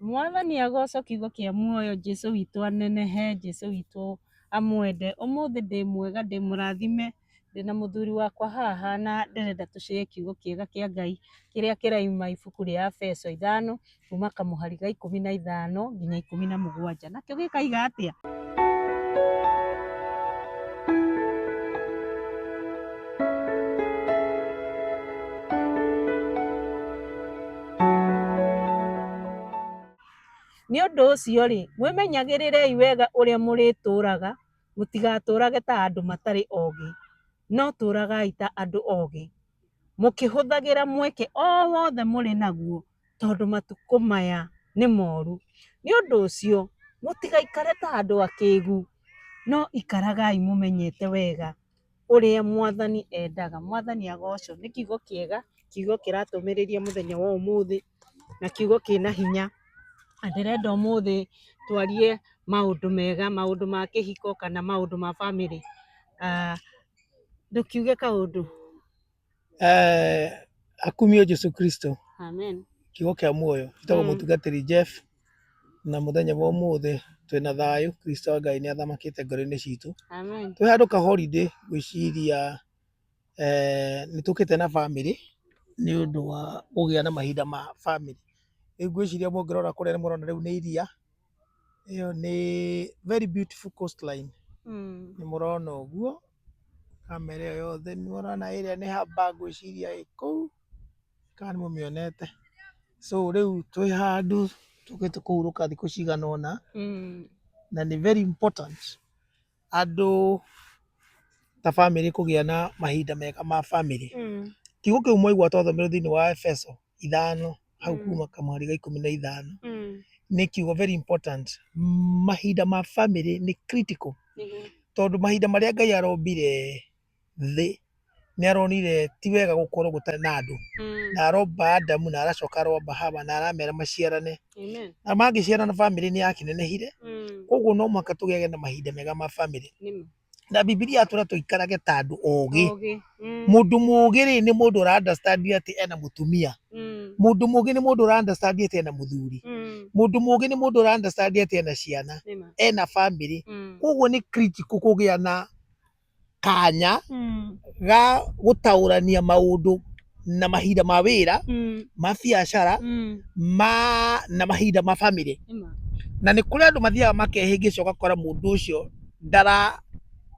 Mwathani agocwo kiugo kĩa muoyo Jesu witũ anenehe Jesu witũ amwende. Ũmũthĩ ndĩ mwega ndĩ mũrathime ndĩna mũthuri wakwa haha na ndĩrenda tũcĩe kiugo kĩega kĩa Ngai kĩrĩa kĩraima ibuku rĩa Efeso 5 kuma kamũhari ga 15 nginya 17. Nakĩo gĩkaiga atĩa? Nĩ ũndũ ũcio-rĩ, mwĩmenyagĩrĩrei wega ũrĩa mũrĩtũũraga, mũtigatũũrage ta andũ matarĩ ogĩ, no tũũragai ta andũ ogĩ, mũkĩhũthagĩra mweke o wothe mũrĩ naguo, tondũ matukũ maya nĩ moru. Nĩ ũndũ ũcio, mũtigaikare ta andũ akĩgu, no ikaragai mũmenyete wega ũrĩa Mwathani endaga. Mwathani agocwo. Nĩ kiugo kĩega, kiugo kĩratũmĩrĩria mũthenya wa ũmũthĩ, na kiugo kĩna hinya. Na ndĩrenda ũmũthĩ twarie maũndũ mega, maũndũ ma kĩhiko kana maũndũ ma bamĩrĩ. Ndũkiuge kaũndũ. Akumio Jesu Kristo. Amen. Kiugo kĩa muoyo. Njĩtagwo mũtungatĩri Jeff na mũthenya wa ũmũthĩ twĩna thayũ, Kristo wa Ngai nĩ athamakĩte ngoro-inĩ citũ. Amen. Twĩ handũ ka holiday ngwĩciria nĩ tũkĩte na bamĩrĩ nĩ ũndũ wa kũgĩa na mahinda ma bamĩrĩ. Rĩu ngwĩciria mũngĩrora kũrĩa nĩ mũrona rĩu nĩ iria, ĩyo nĩ very beautiful coastline, nĩ mũrona ũguo, kamera ĩyo yothe nĩ mũrona ĩrĩa nĩ harbour ngwĩciria ĩ kũu, kana nĩ mũmĩonete. So rĩu twĩ handũ tũkĩte kũhurũka thikũ cigana ũna, na nĩ very important andũ ta bamĩrĩ kũgĩa na mahinda mega ma bamĩrĩ. Kiugo kĩu mwaigua twathomire thĩinĩ wa Efeso 5 hau kuma kamũhari ga 15 nĩ kiugo very important. Mahinda ma bamĩrĩ nĩ critical tondũ mahinda marĩa Ngai arombire thĩ nĩ aronire ti wega gũkorwo gũtarĩ na andũ na aromba Adamu na aracoka aromba Hawa na aramera maciarane. Na mangĩciarana bamĩrĩ nĩ yakĩnenehire, koguo no mũhaka tũgĩage na mahinda mega ma bamĩrĩ. Na Bibilia yatwĩra tũikarage ta andũ ogĩ. Mũndũ mũgĩ rĩ nĩ mũndũ ũra understand atĩ ena mũtumia. Mũndũ mũgĩ nĩ mũndũ ũra understand atĩ ena mũthuri. Mũndũ mũgĩ nĩ mũndũ ũra understand atĩ ena ciana, ena bamĩrĩ. Koguo nĩ critical kũgĩa na kanya ga gũtaũrania maũndũ na mahinda ma wĩra, ma biacara, ma na mahinda ma bamĩrĩ. Na nĩ kũrĩ andũ mathiaga makehĩngĩca ũgakora mũndũ ũcio ndara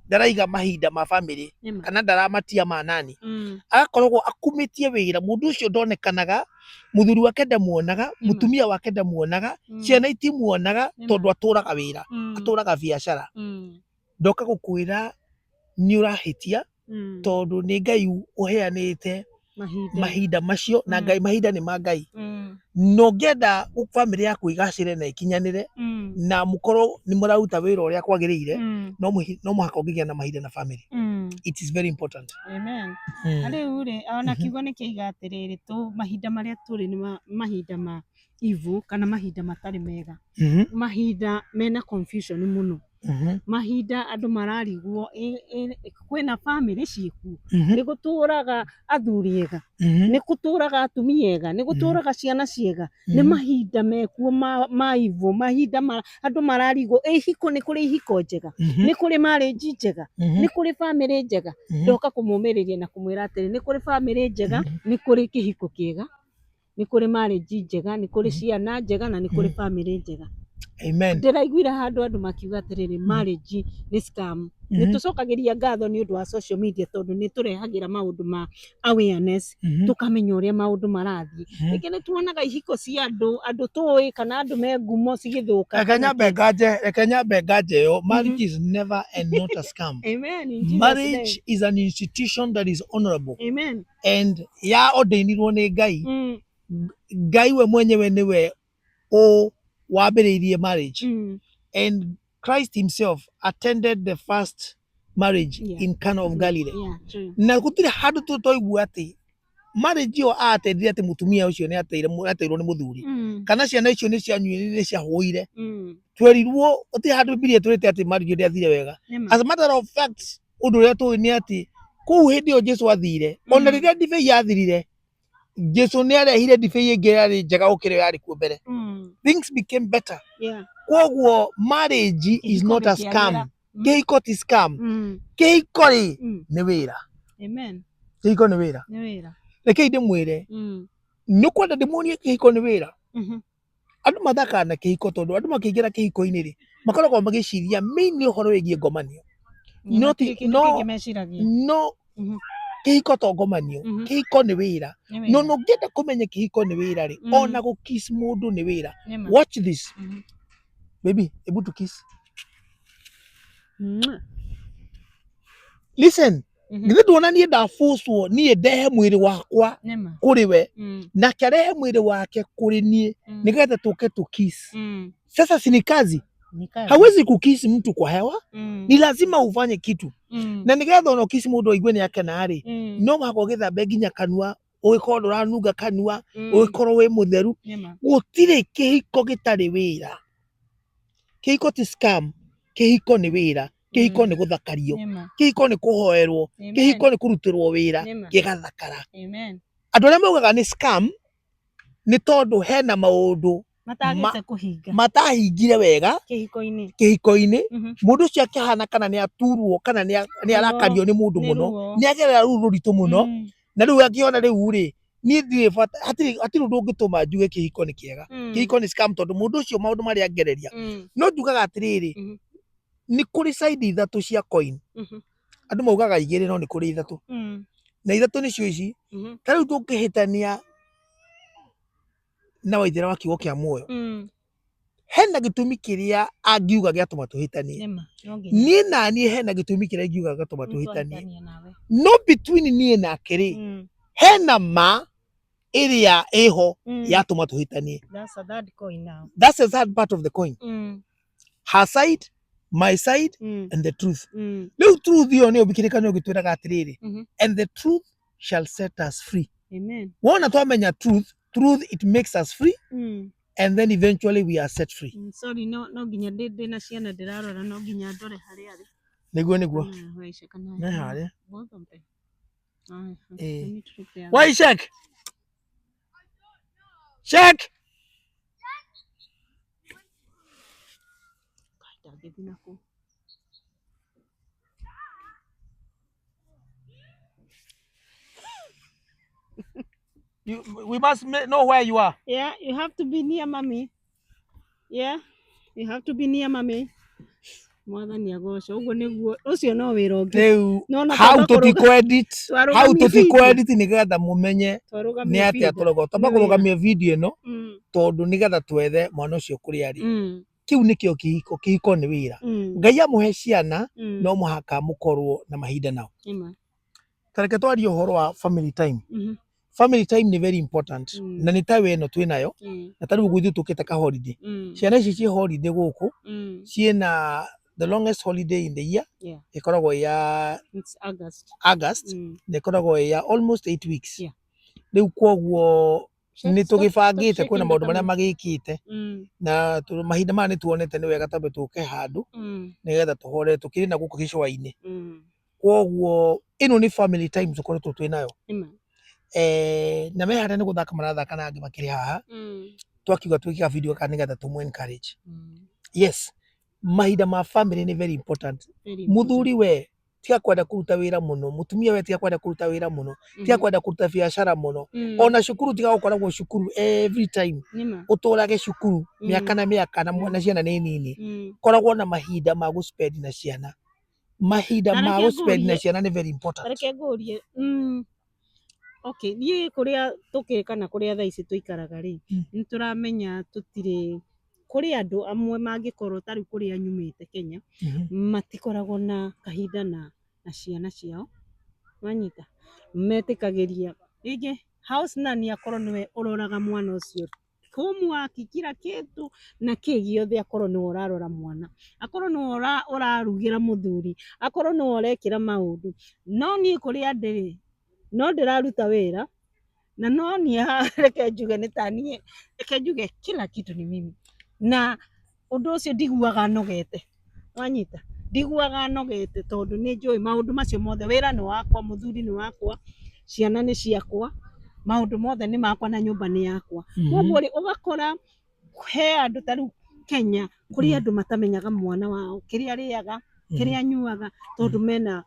ndaraiga mahinda ma bamĩrĩ kana ndaramatia ma nani. Agakoragwo akumĩtie wĩra, mũndũ ũcio ndonekanaga, mũthuri wake ndamuonaga, mũtumia wake ndamuonaga, ciana itimuonaga tondũ atũraga wĩra, atũraga biacara. Ndoka gũkwĩra nĩ ũrahĩtia tondũ nĩ Ngai ũheanĩte mahinda macio na Ngai mahinda nĩ ma Ngai. Na ũngĩenda bamĩrĩ yaku ĩgacĩre na ĩkinyanĩre na mũkorwo nĩ mũraruta wĩra ũrĩa kwagĩrĩire, no mũhaka ũngĩgĩa na mahinda na bamĩrĩ. It is very important. Amen. Na rĩu rĩ, ona kiugo nĩ kĩaiga atĩrĩrĩ, mahinda marĩa tũrĩ nĩ mahinda ma evil kana mahinda matarĩ mega. Mahinda mena confusion mũno. Mahinda andũ mararigwo kwĩna bamĩrĩ ciĩkuo, nĩ gũtũraga athuri ega, nĩ gũtũraga atumia ega, nĩ gũtũraga ciana ciega, nĩ mahinda mekuo ma evil, mahinda andũ mararigwo ĩ ihiko nĩ kũrĩ ihiko njega, nĩ kũrĩ marriage njega, nĩ kũrĩ bamĩrĩ njega. Ndoka kũmũmĩrĩria na kũmwĩra atĩrĩ, nĩ kũrĩ bamĩrĩ njega, nĩ kũrĩ kĩhiko kĩega, nĩ kũrĩ marriage njega, nĩ kũrĩ ciana njega na nĩ kũrĩ bamĩrĩ njega. Amen. Ndĩraiguire handũ andũ makiuga atĩrĩrĩ, marriage nĩ scam. Nĩ tũcokagĩria ngatho nĩ ũndũ wa social media tondũ nĩ tũrehagĩra maũndũ ma awareness, tũkamenya ũrĩa maũndũ marathiĩ. Rĩngĩ nĩ tuonaga ihiko cia andũ, andũ tũĩ kana andũ me ngumo cigĩthũka. Reke nyambe nganje, reke nyambe nganje ĩyo. Marriage is never and not a scam. Amen. In Jesus' Marriage name. is an institution that is honorable. Amen. And ya ordainirwo nĩ Ngai, Ngai we mwenyewe nĩwe ũ wambĩrĩirie marriage. And Christ himself attended the first marriage in Cana of Galilee. Yeah, true. Na gũtirĩ handũ tũtoigua atĩ marriage ĩyo atendire atĩ mũtumia ũcio nĩ ateirwo nĩ mũthuri, kana ciana icio nĩ cianyuire nĩ ciahũire. Twerirwo gũtirĩ handũ Bibilia ĩtwĩrĩte atĩ marriage ĩyo ndĩathire wega. As a matter of fact, ũndũ ũrĩa tũĩ nĩ atĩ kũu hĩndĩ ĩyo Jesu athire, ona rĩrĩa ndibei yathirire, Jesu nĩ arehire ndibei ĩngĩ yarĩ njega gũkĩra ĩyo yarĩ kuo mbere. Things became better. Koguo marriage is Kĩhiko not a gĩkĩagĩra. scam. Kĩhiko ti scam. Kĩhiko rĩ nĩ wĩra. Amen. Kĩhiko nĩ wĩra. Nĩ wĩra. Rekei ndĩmwĩre, nĩ ũkwenda ndĩmuonie kĩhiko nĩ wĩra? Andũ mathakaga na kĩhiko tondũ andũ makĩingĩra kĩhiko-inĩ rĩ, makoragwo magĩciria mainly ũhoro wĩgiĩ ngomanio. No Gũtirĩ kĩndũ kĩngĩ meciragia. No kĩhiko to ngomanio, kĩhiko nĩ wĩra. Nĩ wĩra. No ũngĩenda kũmenya kĩhiko nĩ wĩra rĩ, ona gũ kiss mũndũ nĩ wĩra. Nĩ ma. Watch this. Baby, able to kiss. Mwah. Listen, githĩ nduona niĩ ndabũcwo niĩ ndehe mwĩrĩ wakwa Nĩ ma. kũrĩ we, nake arehe mwĩrĩ wake kũrĩ niĩ, nĩgetha tũke tũ kiss. Sasa si ni kazi? Ni kazi. Hawezi kukisi mtu kwa hewa, ni lazima ufanye kitu. Na nĩgetha ona ũkici mũndũ aigue nĩ akena rĩ, no mũhaka ũgĩthambe nginya kanua, ũgĩkorwo ndũranunga kanua, ũgĩkorwo wĩ mũtheru. Nĩ ma. Gũtirĩ kĩhiko gĩtarĩ wĩra. Kĩhiko ti scam, kĩhiko nĩ wĩra, kĩhiko nĩ gũthakario, Nĩ ma. kĩhiko nĩ kũhoerwo, Amen. kĩhiko nĩ kũrutĩrwo wĩra, Nĩ ma. gĩgathakara. Amen. Andũ arĩa maugaga nĩ scam nĩ tondũ hena maũndũ Matagĩte kũhinga matahingire wega kĩhiko-inĩ. kĩhiko-inĩ. Mũndũ ũcio akĩhana kana nĩ aturwo kana nĩ arakario nĩ mũndũ Nĩ mũno, ruo. nĩ agerera rũu rũritũ mũno, na rĩu akĩona rĩu rĩ, niĩ ndirĩ bata, hatirĩ ũndũ ũngĩtũma njuge kĩhiko nĩ kĩega. Kĩhiko nĩ scam tondũ mũndũ ũcio maũndũ marĩa angereria. No njugaga atĩrĩrĩ, nĩ kũrĩ side ithatũ cia coin. Andũ maugaga igĩrĩ no nĩ kũrĩ ithatũ. Na ithatũ nĩcio ici. Ta rĩu tũngĩhĩtania na Waithera wa kiugo kĩa muoyo, hena gĩtũmi kĩrĩa angiuga gĩatũma tũhĩtanie. Nĩ ma. No nginya. Niĩ na niĩ hena gĩtũmi kĩrĩa ingiuga gĩatũma tũhĩtanie. Nĩtwahĩtania nawe. No between niĩ nake rĩ, hena ma ĩrĩa ĩho yatũma tũhĩtanie. That's a third coin now. That's the third part of the coin. Her side, my side, and the truth. Rĩu truth ĩyo nĩyo kĩrĩkanĩro gĩtwĩraga atĩrĩrĩ, and the truth shall set us free. Amen. Wona twamenya truth, truth it makes us free, and then eventually we are set free. Sorry, no nginya ndĩ na ciana ndĩrarora, no nginya ndore harĩa arĩ. Nĩguo nĩguo. Waisha kana Nĩ harĩa. Both of them. Aya, let me look the other. Why check? Check. Ndangĩthiĩ na kũu. We must know where you are. Yeah, you have to be near mommy. Yeah, you have to be near mommy. Mwathani agocwo. Ũguo nĩguo, ũcio no wĩra ũngĩ. Rĩu No na hau twamba kũrũga- tũtikũ-edit, hau twarũgamia video. tũtikũ-edit nĩgetha mũmenye Twarũgamia nĩ atĩa video. tũrauga. Twamba Nĩ wĩra. kũrũgamia video ĩno tondũ nĩgetha twethe mwana ũcio kũrĩa arĩ. Kĩu nĩkĩo kĩhiko, kĩhiko nĩ wĩra. Ngai amũhe ciana, no mũhaka mũkorwo na mahinda nao. Nĩ ma. Ta reke twarie ũhoro wa family time. Family time nĩ very important. Na nĩ ta we ĩno twĩ nayo, na ta rĩu ũguo ithuĩ tũkĩte ka holiday. Ciana ici ciĩ holiday gũkũ, ciĩna the longest holiday in the year, ĩkoragwo ĩ ya It's August. August, na ĩkoragwo ĩ ya almost 8 weeks. Rĩu koguo Shake, nĩ stop, stop tũgĩbangĩte shaking kwĩna the maũndũ marĩa camera. magĩkĩte, na mahinda maya nĩ tuonete nĩ wega twambe tũke handũ nĩgetha tũhorere tũkĩrĩ na gũkũ gĩcũa-inĩ. Koguo ĩno nĩ family time tũkoretwo twĩ nayo. Nĩ ma. Na me harĩa nĩ gũthaka marathaka na angĩ makĩrĩ haha, twakiuga twĩke ka video gaka nĩgetha tũmũ encourage. Yes, mahinda ma family nĩ very important. Very important. Mũthuri we tiga kwenda kũruta wĩra mũno, mũtumia we tiga kwenda kũruta wĩra mũno, tiga kwenda kũruta biacara mũno, ona cukuru tiga gũkoragwo cukuru every time, Nĩ ma. ũtũrage cukuru mĩaka na mĩaka na ciana nĩ nini. Koragwo na mahinda ma gũ-spend na ciana. Mahinda Na ma reke gũ-spend na ngũrie. ciana nĩ very important. Reke ngũrie. Okay, niĩ kũrĩa tũkĩrĩ kana kũrĩa thaa ici tũikaraga rĩ, nĩ tũramenya tũtirĩ, kũrĩ andũ amwe mangĩkorwo ta rĩu kũrĩa nyumĩte Kenya, matikoragwo na kahinda na ciana ciao. Wanyita? Metĩkagĩria rĩngĩ house nanny akorwo nĩwe ũroraga mwana ũcio, homework kila kitu na kĩ gĩothe akorwo nĩwe ũrarora mwana, akorwo nĩwe ũrarugĩra mũthuri, akorwo nĩwe ũrekĩra maũndũ. No niĩ kũrĩa ndĩ rĩ, no ndĩraruta wĩra na no niĩ haha reke njuge nĩ ta niĩ, reke njuge kila kitu ni mimi. Na ũndũ ũcio ndiguaga nogete. Wanyita? Ndiguaga nogete tondũ nĩ njũĩ maũndũ macio mothe, wĩra nĩ wakwa, mũthuri nĩ wakwa, ciana nĩ ciakwa. Maũndũ mothe nĩ makwa na nyũmba nĩ yakwa. Koguo rĩ, ũgakora he andũ ta rĩu Kenya kũrĩ andũ matamenyaga mwana wao kĩrĩa arĩaga, kĩrĩa anyuaga, tondũ mena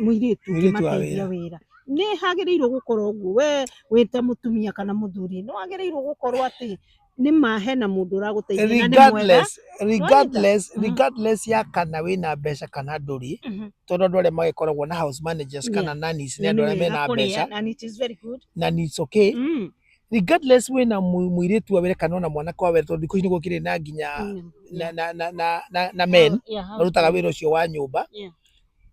mũirĩtu Mũirĩtu wa ũngĩmateithia wĩra. Nĩ hagĩrĩirwo gũkorwo ũguo, we wĩ ta mũtumia kana mũthuri nĩ wagĩrĩirwo gũkorwo atĩ nĩ ma hena mũndũ ũragũteithia na nĩ mwega. Regardless regardless ya kana wĩna mbeca kana ndũrĩ, tondũ andũ arĩa magĩkoragwo na house managers kana nannies nĩ andũ arĩa mena mbeca. And it is very good. Na it's okay. Regardless wĩna mũirĩtu wa wĩra kana ona mwanake wa wĩra, tondũ thikũ ici nĩ gũkĩrĩ na nginya na men marutaga wĩra ũcio wa nyũmba,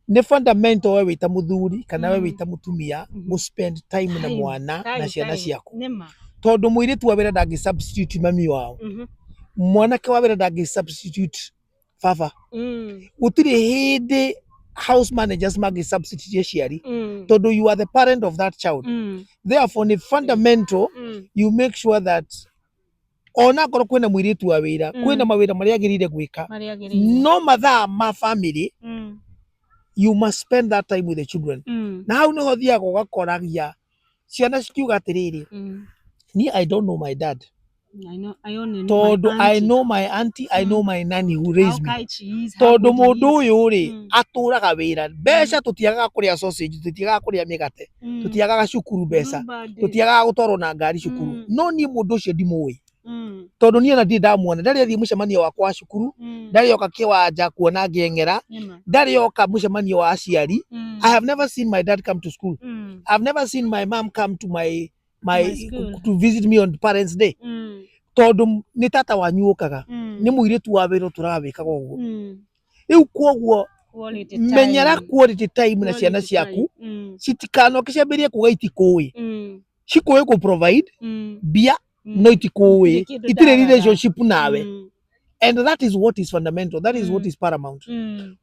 nĩ fundamental we wĩ ta mũthuri kana we wĩ ta mũtumia gũ spend time na Time, mwana na time, ciana time. ciaku, Nĩma. tondũ mũirĩtu wa wĩra ndangĩ substitute mami wao, mwanake wa wĩra ndangĩ substitute baba. Gũtirĩ hĩndĩ house managers mangĩ substitute aciari, tondũ you are the parent of that child. Therefore nĩ fundamental you make sure that ona akorwo kwĩna mũirĩtu wa wĩra, kwĩna mawĩra marĩa agĩrĩire gwĩka, Marĩa agĩrĩire. no mathaa ma family, you must spend that time with the children. Na hau nĩho thiaga ũgakoragia ciana cikiuga atĩrĩrĩ, "Niĩ I don't know my dad." I know, I only know my Tondũ I auntie. know my auntie, I know my nanny who raised How me. kind she is, how Tondũ good he mũndũ is. ũyũ rĩ, atũraga wĩra, mbeca tũtiagaga kũrĩa sausage, tũtiagaga kũrĩa mĩgate, tũtiagaga cukuru mbeca, Bluebird. tũtiagaga gũtwarwo na ngari cukuru, no niĩ mũndũ ũcio ndimũĩ, tondũ niĩ ona ndirĩ ndamuona, ndarĩ athiĩ mũcemanio wakwa wa cukuru, ndarĩ oka kĩwanja kuona ngĩeng'era, Nĩma. Ndarĩ oka mũcemanio wa aciari. I have never seen my dad come to school. I've never seen my mom come to my My school. to visit me on Parents Day, tondũ nĩ tata wanyu ũkaga, nĩ mũirĩtu wa wĩra ũtũraga wĩkaga ũguo. Rĩu koguo Quality menyera time. Quality time na ciana Quality ciaku, time. Citikanoke ciambĩrĩrie kuga itikũĩ. Cikũĩ kũ provide mbia, no itikũĩ, Gũtirĩ kĩndũ itirĩ ndagaga. relationship nawe. And that is what is fundamental, that is what is paramount.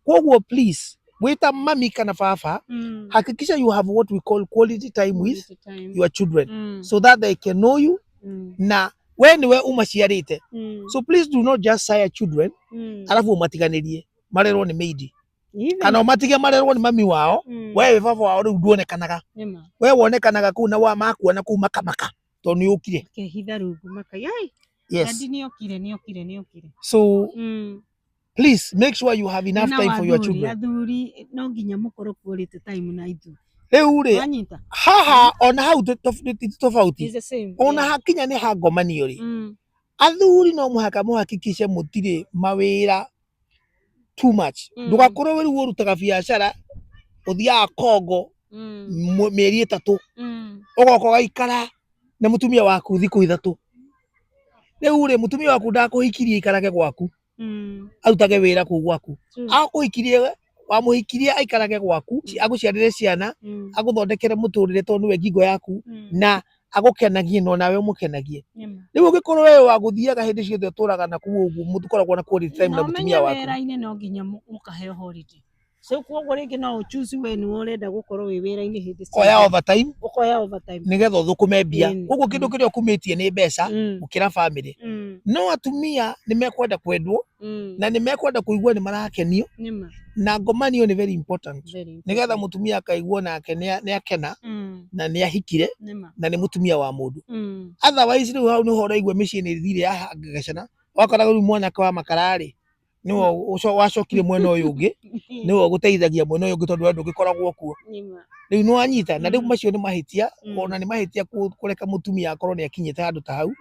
Koguo please, wĩta mami kana baba, hakikisha you have what we call quality time with Quality time. your children, so that they can know you, na we niwe umaciarĩte. So please do not just sire children arabu ũmatiganĩrie marerwo nĩ maid, Even- kana ũmatige marerwo nĩ mami wao. We wĩ baba wao rĩu nduonekanaga. We wonekanaga kũu na wa makuona kũu makamaka tondũ nĩ ũkire. Makehitha rungu makaiga, "Ai, daddy nĩokire, nĩokire, nĩokire." So please make sure you have enough Na time for your athuri, children. Athuri no nginya mũkorwo quality time na ithuĩ. Rĩu rĩ, Wanyita? haha ona hau ti tofauti. It's the same. Ona hakinya nĩ ha ngomanio rĩ, athuri no mũhaka mũhakikishe mũtirĩ mawĩra too much. Ndũgakorwo rĩu ũrutaga biacara, ũthiaga Kongo mĩeri 3, ũgoka ũgaikara na mũtumia waku thikũ 3. Rĩu rĩ, mũtumia waku ndakũhikirie aikarage gwaku, arutage wĩra kũu gwaku. Akũhikirie, wamũhikirie aikarage gwaku, agũciarĩre ciana, agũthondekere mũtũrĩre, tondũ nĩwe ngingo yaku, na agũkenagie no nawe ũmũkenagie. Rĩu ũngĩkorwo wewe wa gũthiaga hĩndĩ ciothe ũtũraga na kũu ũguo, mũtikoragwo na quality time na Na ũmenye mũtumia waku. Wĩra-inĩ no nginya mũkaheo holiday, so koguo rĩngĩ no ũchoose we nĩwe ũrenda gũkorwo wĩ wĩra-inĩ hĩndĩ Oya ciothe. overtime. Ũkoya overtime. Nĩgetha ũthũkũme mbia. Koguo kĩndũ kĩrĩa ũkumĩtie nĩ mbeca gũkĩra family. No atumia nĩ mekwenda kwendwo, na nĩ mekwenda kũigua nĩ marakenio, Nĩma. Na ngomanio nĩ very important, Very nĩgetha important. mũtumia akaigua nake nĩ akena na nĩ ahikire, na nĩ mũtumia wa mũndũ. Otherwise rĩu hau nĩho ũraigua mĩciĩ nĩ ĩthire yahangagacana, wakora rĩu mwanake wa makara rĩ, nĩwe wacokire mwena ũyũ ũngĩ, nĩwe ũgũteithagia mwena ũyũ ũngĩ, tondũ we ndũgĩkoragwo kuo. Nĩma. Rĩu nĩ wanyita, na rĩu macio nĩ mahĩtia. Ona nĩ mahĩtia kũreka mũtumia akorwo nĩ akinyĩte handũ ta hau,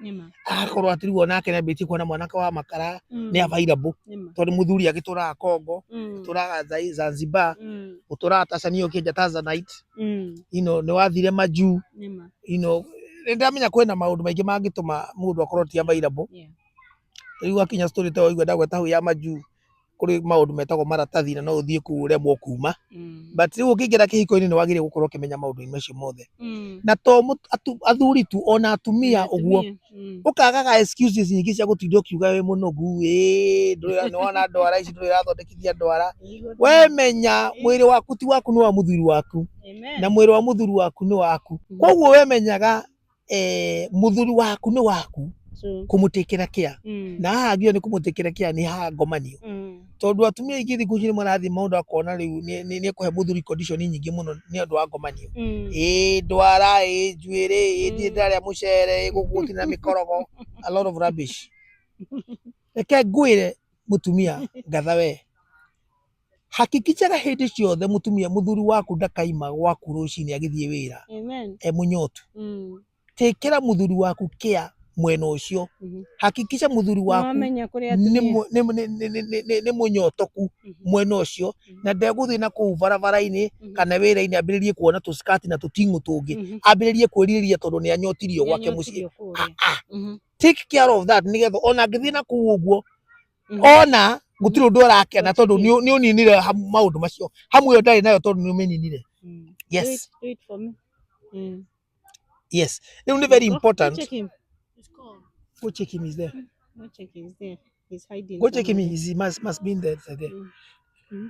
agakorwo atĩ rĩu onake nĩ ambĩtie kuona mwanake wa makara nĩ available, tondũ mũthuri agĩtũraga Congo, ũtũraga Zanzibar, ũtũraga Tanzania ũkĩenja tanzanite, nĩ wathire majuu. Nĩ ndamenya kwĩna maũndũ maingĩ mangĩtũma mũndũ akorwo ti available. Rĩu akinya story ta ũigua ndagweta hau ya majuu, kũrĩ maũndũ metagwo maratathi, na no ũthiĩ kũu ũremwo kuma. But rĩu ũkĩingĩra kĩhiko-inĩ nĩ wagĩrĩire gũkorwo ũkĩmenya maũndũ macio mothe, na to athuri tu, ona atumia ũguo. Ũkagaga excuses nyingĩ cia gũtinda ũkiuga wĩ mũnogu, ĩĩ ndũrĩ nĩwona ndwara ici, ndũrĩ ũrathondekithia ndwara. We menya mwĩrĩ waku ti waku, nĩ wa mũthuri waku, na mwĩrĩ wa mũthuri waku nĩ waku. Koguo we menyaga mũthuri waku nĩ waku kũmũtĩkĩra care, na haha ngĩo nĩ kũmũtĩkĩra care nĩ haha ngomanio. Tondũ atumia aingĩ thikũ ici nĩ marathiĩ maũndũ akona rĩu nĩ ekũhe mũthuri condition nyingĩ mũno nĩ ũndũ wa ngomanio. Ĩĩ ndwara, ĩĩ njuĩrĩ, ĩĩ ndirĩ ndĩrarĩa mũcere, ĩĩ gũkũ gũtirĩ na mĩkorogo, a lot of rubbish. Reke ngwĩre mũtumia ngatha we, hakikicaga hĩndĩ ciothe mũtumia mũthuri waku ndakaima gwaku rũcinĩ agĩthiĩ wĩra Amen. e mũnyotu. Tĩkĩra mũthuri waku kĩa mwena ũcio. Hakikisha mũthuri waku Nĩwamenya kũrĩa nĩ atumia. nĩ mũnyotoku mwena ũcio na ndegũthiĩ na kũu barabara-inĩ kana wĩra-inĩ ambĩrĩrie kuona tũskati na tũting'ũ tũngĩ, ambĩrĩrie kwĩrirĩria tondũ nĩ anyotirio gwake mũciĩ. Nĩanyotirio kũrĩa. Ah, ah. Take care of that nĩgetha ona angĩthiĩ na kũu ũguo ona gũtirĩ ũndũ arakena tondũ nĩ ũninire maũndũ macio hamwe ĩyo ndarĩ nayo tondũ nĩ ũmĩninire. Yes. Do it, do it for me. Yes, rĩu nĩ very Go, important. Go check him. Go check him, is there. Go check he's there. He's hiding. Go check him, somewhere. he must be in there, there.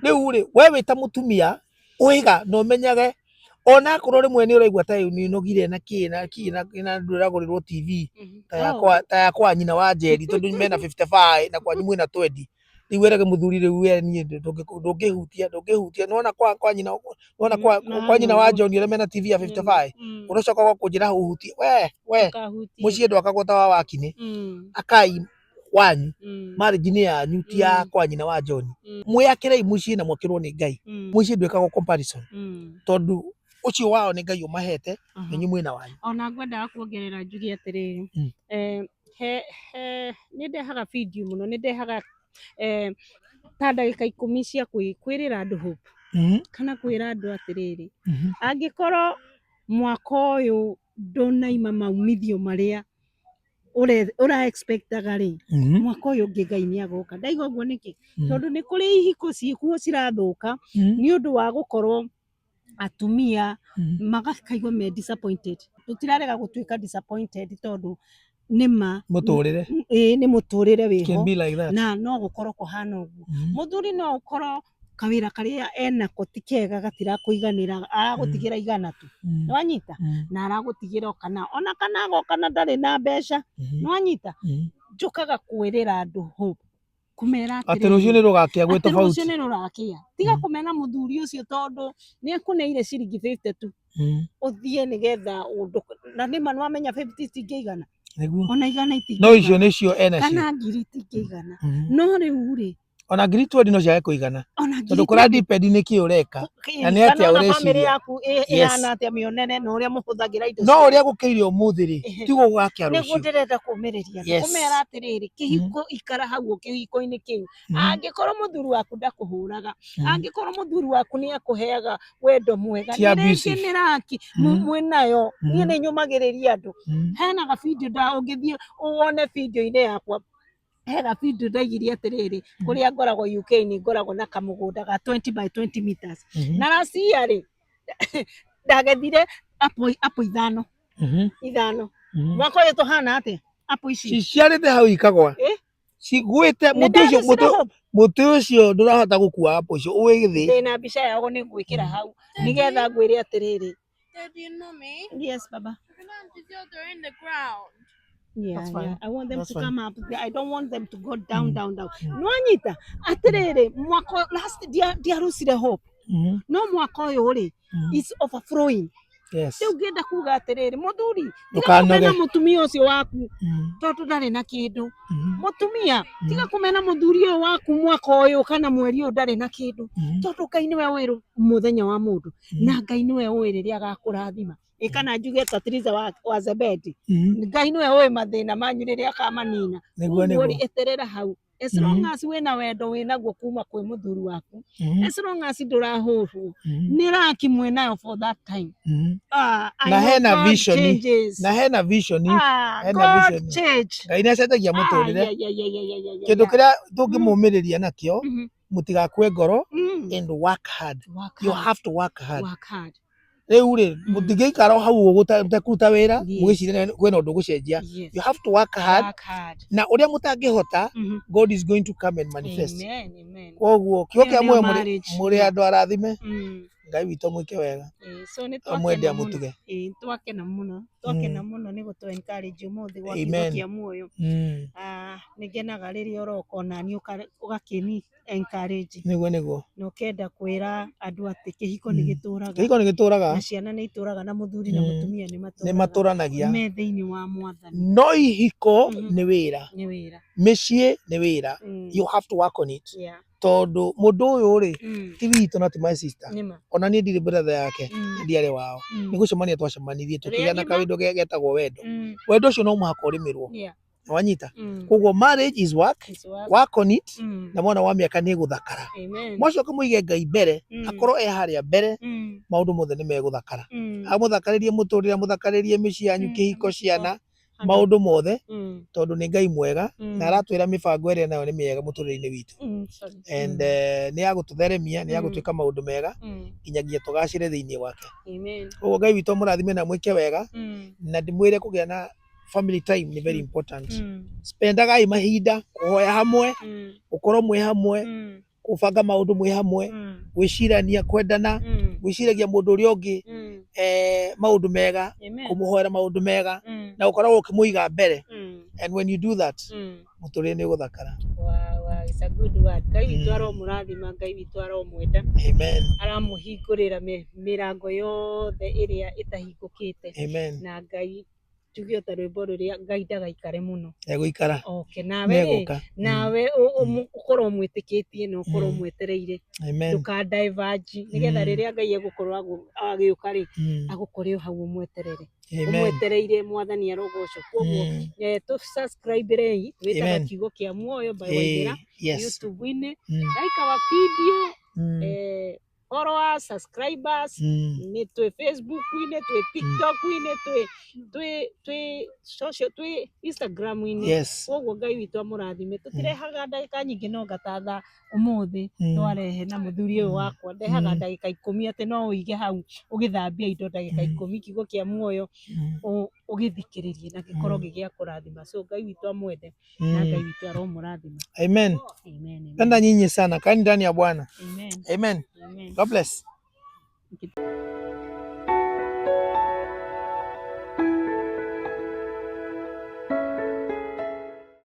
Rĩu rĩ, we wĩ ta mũtumia ũiga na ũmenyage onakorwo rĩmwe nĩ ũraigua ta nĩ ũnogire na kĩ na kĩ na na ndũragũrĩrwo TV ta ya kwa ta ya kwa nyina wa Njeri tondũ mena 55 na kwanyu mwĩna 20. Rĩu werage mũthuri rĩu we niĩ ndũngĩhutia ndũngĩhutia nĩwona kwa kwa nyina nĩwona kwa kwa nyina wa John ũrĩa mena TV ya 55 ũracoka gwa kũnjĩra huhutie we we mũciĩ ndwakagwo ta wa wakinĩ akai wanyu marriage nĩ yanyu ti ya kwa nyina wa John. Mwĩakĩrei mũciĩ na mwakĩrwo nĩ Ngai. Mũciĩ ndwĩkagwo comparison tondũ ũcio wao nĩ Ngai ũmahete na inyuĩ mwĩna wanyu. Ona ngwendaga kuongerera njuge atĩrĩrĩ, he he nĩ ndehaga video mũno, nĩ ndehaga ta ndagĩka 10 cia kwĩrĩra andũ hope kana kwĩra andũ atĩrĩrĩ, angĩkorwo mwaka ũyũ ndũnaima maumithio marĩa ũra expectaga rĩ, mwaka ũyũ ũngĩ Ngai nĩ agoka. Ndaiga ũguo nĩkĩ? Tondũ nĩ kũrĩ ihiko ciĩkuo cirathũka nĩ ũndũ wa gũkorwo atumia magakaigua me disappointed. Tũtirarega gũtuĩka disappointed tondũ nĩma mũtũrĩre ĩĩ nĩ mũtũrĩre wĩho can be like that. Na no gũkorwo kũhana ũguo. Mũthuri no ũkorwo kawĩra karĩa enako ti kega, gatirakũiganĩra, aragũtigĩra 100 tu, nĩwanyita, na aragũtigĩra kana ona kana agoka na ndarĩ na mbeca, nĩwanyita. Njũkaga kwĩrĩra andũ hope, kũmera atĩ rũciũ nĩ rũgakĩa gwĩ atĩ tofauti. Rũciũ nĩ rũrakĩa. Tiga kũmena mũthuri ũcio tondũ nĩ akũneire ciringi 50 tu ũthiĩ nĩgetha ũndũ na nĩma nĩwamenya 50 itingĩigana. Nĩguo. Ona 100 No itingĩigana. icio nĩcio enacio. Kana 1000 itingĩigana. No rĩu rĩ, Ona 20,000 no ciage kũigana ona tondũ ngiri kũra depend nĩ kĩ ũreka na nĩ atĩa kana ona famĩlĩ ũreciria. yaku ĩhana atĩa mĩonere na ũrĩa mũhũthagĩra indo No cianyu. ũrĩa gũkĩire ũmũthĩ rĩ, tiguo gũgakĩa Nĩguo rũciũ. ndĩrenda kũmĩrĩria andũ, kũmera atĩrĩrĩ, kĩhiko ikara hau kĩhiko-inĩ kĩu. Angĩkorwo mũthuri waku ndakũhũraga, angĩkorwo mũthuri waku nĩ akũheaga wendo mwega, Ti nĩ rĩngĩ abusive. nĩ raki mwĩnayo. Niĩ nĩ nyũmagĩrĩria andũ. Hena gabidio nda ũngĩthiĩ wone video-inĩ yakwa, hena video ndaigirie atĩrĩrĩ, kũrĩa ngoragwo UK nĩ ngoragwo na kamũgũnda ga 20 by 20 meters. Na last year rĩ, ndagethire apple apple ithano ithano. Mwaka ũyũ tũhana atĩa apple ici? Ciciarĩte hau ikagwa. Eh? Cigwĩte Nĩ mũtĩ ũcio ndagĩcira mũtĩ hope. Mũtĩ ũcio ndũrahota gũkua apple icio wĩ thĩ. Ndĩna mbica yao nĩ ngwĩkĩra hau nĩgetha ngwĩre atĩrĩrĩ. Daddy and Mommy, Yes, baba. they're in the ground. Yeah, That's fine. yeah. I want them That's to fine. come up. I don't want them to go down, down, down. Nwanyita atĩrĩrĩ, mwaka last ndiarucire hope, no mwaka ũyũ rĩ, is overflowing. Rĩu ngĩenda kuga atĩrĩrĩ, mũthuri, tiga Ndũkanoge. kũmena mũtumia ũcio waku tondũ ndarĩ na kĩndũ. Mũtumia, tiga kũmena mũthuri ũyũ waku mwaka ũyũ kana mweri ũyũ ndarĩ na kĩndũ, tondũ Ngai nĩwe ũĩ mũthenya wa mũndũ na Ngai nĩwe ũĩ rĩrĩa agakũrathima. Ĩ kana njuge ta Teresa wa Zebedi, Ngai nĩwe ũĩ mathĩna manyu rĩrĩa akamanina. Nĩguo. Ũguo Nĩguo. rĩ, eterera hau as long as wĩna wendo wĩnaguo kuma kwĩ mũthuri waku, as long as ndũrahũrwo, nĩ raki mwĩnayo for that time. Ah, I Na know hena God vision. changes. Na hena vision. Ah, Hena God vision. change. Ngai nĩ acenjagia Ah, mũtũrĩre. yeah. Kĩndũ kĩrĩa tũngĩmũmĩrĩria nakĩo, mũtigakue ngoro and work hard. Work You hard. have to work hard. Work hard. Rĩu rĩ, mũtingĩikara o hau ũguo mũtekũruta wĩra mũgĩciria kwĩna ũndũ ũgũcenjia. You have to work hard. Work hard. Na ũrĩa mũtangĩhota, God is going to come and manifest. Amen, amen. Koguo kiugo Ĩyo kĩa nĩyo muoyo, marriage. mũrĩ andũ arathime. Ngai witũ amwĩke wega. Ĩĩ, so nĩ Amwende twakena mũno. amũtuge. Ĩĩ, twakena mũno, twakena mũno nĩ gũtũ encourage ũmũthĩ gwa kiugo Amen. kĩa muoyo. Ah, nĩ ngenaga rĩrĩa ũroka onaniĩ ũgakĩni encourage Nĩguo nĩguo. Na ũkenda kwĩra andũ atĩ kĩhiko nĩ gĩtũraga. Kĩhiko nĩ gĩtũraga. Na ciana nĩ itũraga, na mũthuri na mũtumia nĩ Nĩ matũraga matũranagia. me thĩinĩ wa Mwathani. No ihiko nĩ wĩra. Nĩ wĩra. Mĩciĩ nĩ wĩra. You have to work on it. Tondũ mũndũ ũyũ rĩ, ti witũ na ti my sister. Nĩma. Ona niĩ ndirĩ brother yake, na ndiarĩ wao. Nĩ gũcemania twacemanirie tũkĩgĩa na Tũrĩ agima. kawendo getagwo wendo. Wendo ũcio no mũhaka ũrĩmĩrwo. Wanyita? Koguo marriage is work, It's work. Work on it, na mwana wa mĩaka nĩ gũthakara. Mwacoka mũige Ngai mbere, akorwo e harĩa mbere, maũndũ mothe nĩ megũthakara. Amũthakarĩrie mũtũrĩre, amũthakarĩrie mĩciĩ yanyu, kĩhiko, ciana, maũndũ mothe, tondũ nĩ Ngai mwega, na aratwĩra mĩbango ĩrĩa nayo nĩ mĩega mũtũrĩre-inĩ witũ. Sorry. And nĩ ya gũtũtheremia, nĩ ya gũtwĩka maũndũ mega, nginyagia tũgacĩre thĩinĩ wake. Amen. Koguo Ngai witũ amũrathime na mwĩke wega, na ndĩmwĩre kũgĩa na family time nĩ very important. Spendagai mahinda kũhoya hamwe, gũkorwo mwĩ hamwe, kũbanga maũndũ mwĩ hamwe, gwĩcirania, kwendana, gwĩciragia mũndũ ũrĩa ũngĩ maũndũ mega, Amen. kũmũhoera maũndũ mega, na gũkoragwo ũkĩmũiga mbere. And when you do that, mũtũrĩre nĩ ũgũthakara. Wow, it's a good word. Ngai witũ aromũrathima, Ngai witũ aromwenda. Amen. Aramũhingũrĩra mĩrango yothe ĩrĩa ĩtahingũkĩte. Amen. Na Ngai njuge o ta rwĩmbo rũrĩa, Ngai ndagaikare mũno. Egũikara. Okay, nawe rĩ, Nĩegũka. Nawe ũkorwo ũmwĩtĩkĩtie na ũkorwo ũmwetereire. Amen. Ndũka diverge nĩgetha rĩrĩa Ngai egũkorwo agĩũka rĩ, agũkore o hau ũmweterere. Amen. Ũmwetereire Mwathani arogocwo. Koguo tũ subscribe rei, wĩtaga Amen. Kiugo Kĩa Muoyo by Waithera YouTube-inĩ. Like our video, followers, subscribers, nĩ twĩ Facebook-inĩ, twĩ TikTok-inĩ, twĩ social, twĩ Instagram-inĩ. Koguo Ngai witũ amũrathime. Tũtirehaga ndagĩka nyingĩ, no ngatatha ũmũthĩ twarehe na mũthuri ũyũ wakwa, ndehaga ndagĩka 10, atĩ no ũige hau ũgĩthambia indo ndagĩka 10, kiugo kĩa muoyo ũgĩthikĩrĩrie na gĩkorwo gĩ gĩa kũrathima. So Ngai witũ amwende na Ngai witũ aromũrathima. Amen. Amen, amen. Penda nyinyi sana. Kaeni ndani ya Bwana. Amen. Amen. Amen. God bless. Thank you.